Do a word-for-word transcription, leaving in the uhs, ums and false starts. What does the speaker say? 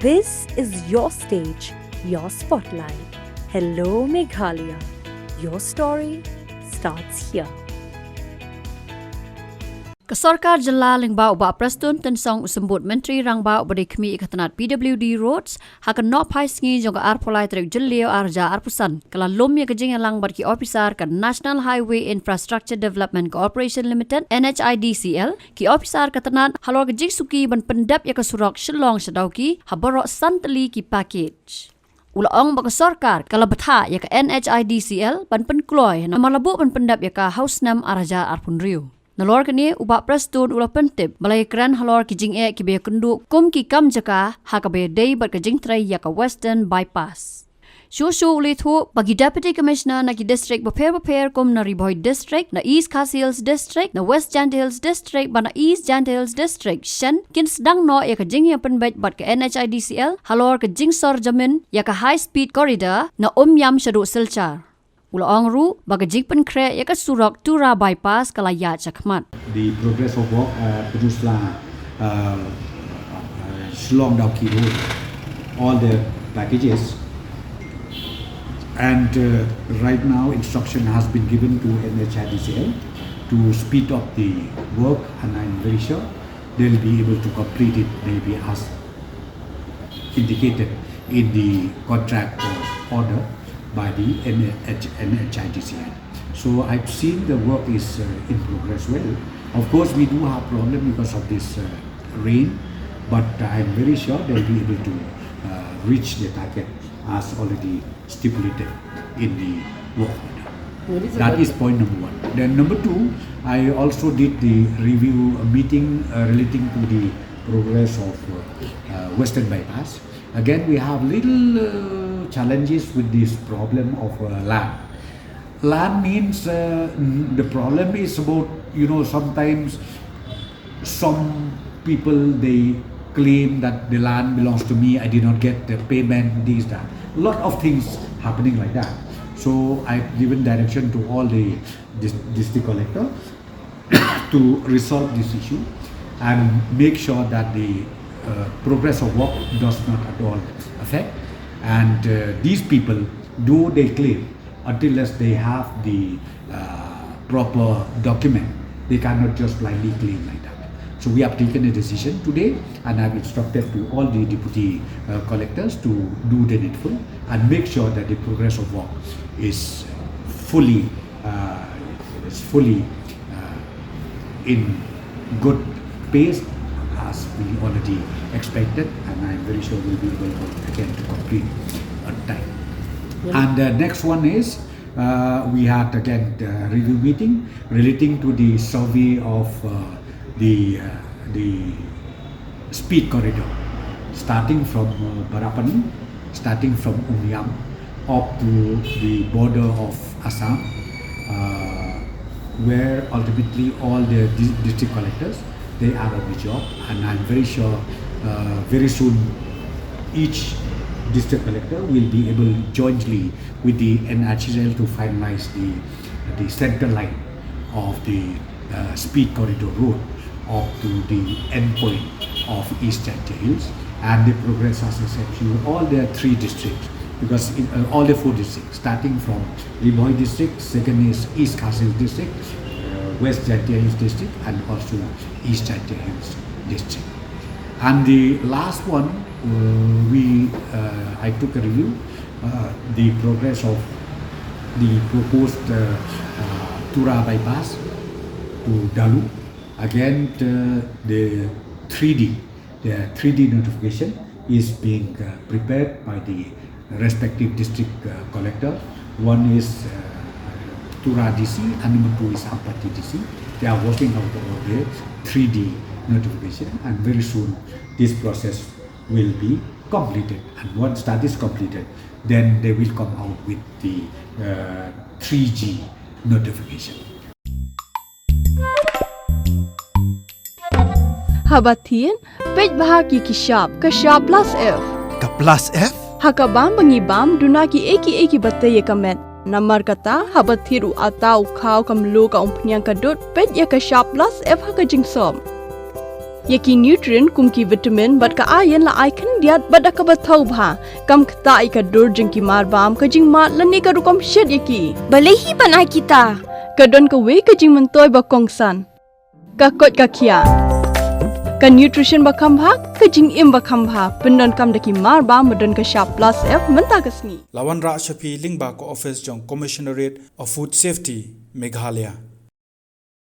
This is your stage, your spotlight. Hello, Meghalaya. Your story starts here. Ka Sorkar Jylla lyngba u Bah Prestone Tynsong, u Symbud Myntri Rangbah uba dei khmih ïa ka tnat P W D Roads, ha ka nohphai sngi jong ka arphew lai tarik Jylliew arhajar arphew san, ka la lum ïa ka jingïalang bad ki ophisar ka National Highway Infrastructure Development Corporation Limited, N H I D C L, ki ophisar ka tnat halor ka jingsuki ban pyndep ïa ka surok Shillong sha Dawki ha baroh san tylli ki package. U la ong ba ka sorkar ka la bthah ïa ka N H I D C L ban pynkloi namar la buh ban pyndep ïa ka ha u snem arhajar arphew hynriew. Nalor kane u Bah Prestone u la pyntip ba la ïakren halor ki jingeh kiba ïakynduh kum ki kam jaka ha kaba ïadei bad ka jingtrei ïa ka Western Bypass. Shuh shuh u la ïathuh ba ki Deputy Commissioner na ki district bapher bapher kum na Ri Bhoi District, na East Khasi Hills District, na West Jaintia Hills District bad na East Jaintia Hills District shen kin sdang noh ïa ka jingïapynbeit bad ka N H I D C L halor ka jingsor jamin ïa ka High Speed Corridor na Umiam shaduh Silchar. U la ong ruh ba ka jingpynkhreh ïa ka surok Tura Bypass ka la ïaid shakhmat. The progress of work, uh, Peninsula, uh, uh, Shillong Dawki Road, all the packages. And, uh, right now, instruction has been given to N H I D C L to speed up the work, and I'm very sure they'll be able to complete it maybe as indicated in the contract, uh, order by the N H, N H I D C L. So I've seen the work is, uh, in progress well. Of course, we do have problem because of this, uh, rain, but I'm very sure they'll be able to, uh, reach the target as already stipulated in the work order. That is point number one. Then number two, I also did the review, uh, meeting, uh, relating to the progress of, uh, uh, Western Bypass. Again, we have little, uh, challenges with this problem of, uh, land. Land means, uh, n-, the problem is about, you know, sometimes some people, they claim that the land belongs to me, I did not get the payment, this, that. A lot of things happening like that. So I've given direction to all the dis-, district collector to resolve this issue and make sure that the, uh, progress of work does not at all affect. And, uh, these people, though they claim, until unless they have the, uh, proper document, they cannot just blindly claim like that. So we have taken a decision today, and I've instructed to all the deputy, uh, collectors to do the needful and make sure that the progress of work is fully, uh, is fully, uh, in good pace as we already expected, and I'm very sure we'll be able again to complete on time. And the next one is, uh, we had again the review meeting relating to the survey of, uh, the, uh, the speed corridor, starting from, uh, Barapani, starting from Umiam, up to the border of Assam, uh, where ultimately all the di-, district collectors, they are on the job, and I'm very sure, uh, very soon each district collector will be able jointly with the N H I D C L to finalize the, the center line of the, uh, speed corridor road up to the end point of East Jaintia Hills, and the progress, as I said to you, all the three districts, because in, uh, all the four districts, starting from Ri Bhoi District, second is East Khasi Hills District, uh, West Jaintia Hills District, and also East Jaintia Hills District. And the last one, uh, we, uh, I took a review, uh, the progress of the proposed, uh, uh, Tura bypass to Dalu. Again, uh, the three D, the three D notification is being, uh, prepared by the respective district, uh, collector. One is, uh, Tura D C and number two is Ampati D C. They are working out on the three D notification, and very soon this process will be completed. And once that is completed, then they will come out with the, uh, three G notification. Haba thied, peit bha ki ki shap, ka shap plus F. Ka plus F? Ha ka bam ba ngi bam, duna ki ei ki ei kiba tei ïa ka met. Namar kata, haba thied u atta, u khaw, ka mluh, ka umphniang, ka dud, peit ïa ka shap plus F ha ka jingsop. Ïa ki nutrient kum ki vitamin bad ka iron la ai khyndiat bad da kaba thaw bha. Kam ktah ïa ka dur jong ki marbam, ka jingmad lane ka rukom shet ïa ki. Balei hi ban ai kita? Ka don kawei ka jingmyntoi ba kongsan. Ka koit ka khiah. Ka nutrition ba kham bha, ka jingim ba kham bha. Pyndonkam da ki marbam ba don ka shap plus F mynta ka sngi. La wanrah sha phi lyngba ka office jong Commissionerate of Food Safety, Meghalaya.